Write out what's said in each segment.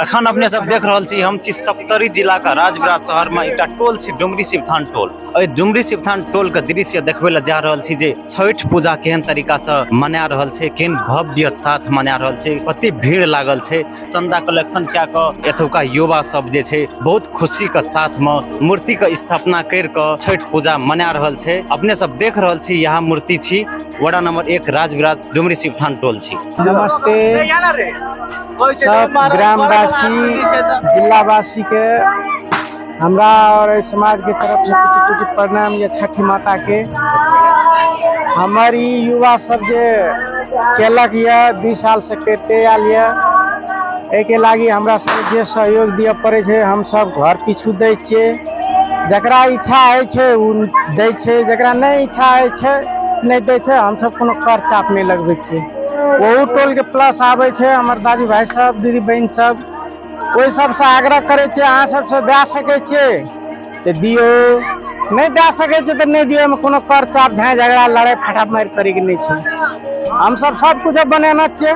अखन अपने सब देख रहल छी, हम छी सप्तरी जिला का राजविराज शहर में एकटा टोल छी डुमरी शिवथान टोल। एहि डुमरी शिवथान टोल के दृश्य देखबै लए जा रहल छी जे छठि पूजा केहन तरीका से मना रहल छै, केहन भव्य साथ मना रहल छै, कते भीड़ लागल छै। चंदा कलेक्शन कए कऽ एतुका युवा सब जे छै बहुत खुशी के साथ में मूर्ति के स्थापना कर के छठि पूजा मना रहल छै। अपने सब देख रहल छी यहाँ मूर्ति छी वड़ा नंबर 1 राजविराज डुमरी शिवथान टोल छी। नमस्ते सब ग्रामवासी जिलावासी के हमरा और एहि समाज के तरफ से कोटि कोटि प्रणाम या छठी माता के। हमर ई युवा सब जे केलक यऽ 2 साल से करिते आयल यऽ, एहिके लागी हमरा सबके जे सहयोग दिअ पड़ै छै हम सब घर पीछू दै छियै। जकरा इच्छा होइ छै ओ दै छै, जकरा नहि इच्छा होइ छै नहि दै छै। हमसब कोनो कर चाप नहि लगबै छियै। ओहू टोलके प्लस आबै छै हमर दादी भाइ सब दीदी बहिन सब, ओहि सबसँ आग्रह करै छियै अहाँ सबसँ दए सकै छियै तऽ दियौ, नहि दए सकै छियै तऽ नहि दियौ। एहिमे कोनो कर चाप झाँइ झगड़ा लड़ाइ फटा मारि करैके नहि छै। हमसब सबकिछु बनेने छियै,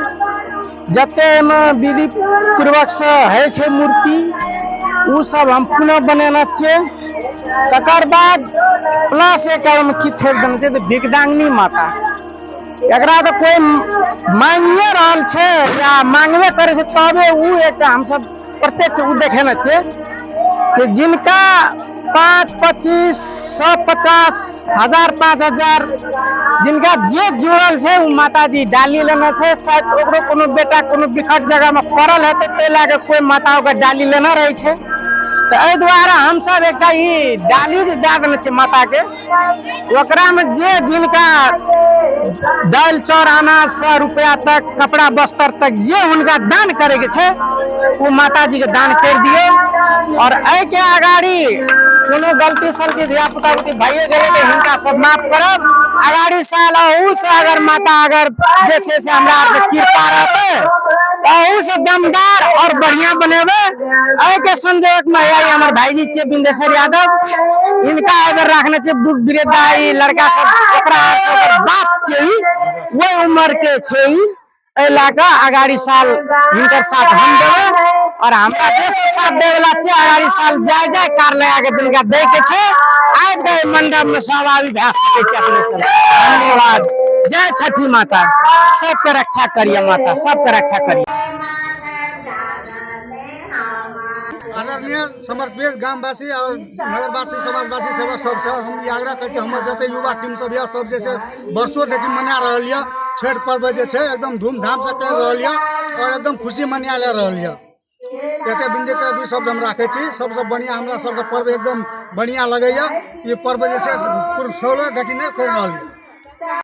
जते एहिमे विधि पूर्वकसँ होइ छै मूर्ति ओ सब हम पुनः बनेने छियै। तकर बाद प्लस एकटा ओहिमे की थोपि देने छियै तऽ भिकदांगनी माता, एकरा तऽ कोइ मांगिए रहल छै या मांगबे करै छै तबे ओ एकटा हमसब प्रत्यक्ष ओ देखेने छियै कि जिनका 5 25 100 50 1000 5000 जिनका जे जुड़ल छै ओ माताजी डाली लेने छै। शायद ओकरो कोनो बेटा कोनो विकट जगहमे पड़ल हेतै ताहि लए कऽ कोइ माता ओकर डाली लेने रहै छै। तऽ एहि दुआरे हमसब एकटा ई डाली जे दए देने छियै माताके, ओकरामे जे जिनका दालि चाउर अनाज 100 रुपया तक कपड़ा बस्तर तक जे हुनका दान करैके छै ओ माताजीके दान करि दियौ। और एहिके अगाड़ी कोनो गलती सलती धिया पुता बुती भइए गेलै तऽ हिनका सब माफ करब। अगाड़ी साल अहूसँ अगर माता अगर जे छै से हमरा आरके कृपा रहतै अहूसँ दमदार और बढ़िया बनेबै। एहिके संजोगमे हैया हमर भाईजी छियै बिंदेश्वर यादव, इनका एहि रखने छियै बुढ़ वृद्धा ई लड़का सब ओकरा सब बाप छियै, ओहि उम्र के छै ई। एहि लए कऽ अगाड़ी साल हिनकर साथ हम देबै और हमरा जे सब साथ दै वाला छै अगाड़ी साल जाय जाय कार लगा के जिनका दै के छै आबि कऽ एहि मंडप में सब आबि भए सकै छै अपने सब। धन्यवाद। जय छठी माता, सबके रक्षा करिए माता, सबके रक्षा करिए। आदरणीय समर्पित ग्रामवासी और नगरवासी समाजवासी सेवक सबसँ हम ई आग्रह करै छी, हमर जते युवा टीम सब यऽ सब जे छै वर्षो देखी मना रहल यऽ छठि पर्व जे छै एकदम धूमधामसँ करि रहल यऽ और एकदम खुशी मना ले रहल यऽ। एते बिन्दु के दू शब्द हम राखै छी। सबसँ बढ़िआँ हमरा सबके पर्व एकदम बढ़िआँ लगैया। ई पर्व जे छै पूर्व देखी नहि करि रहल यऽ।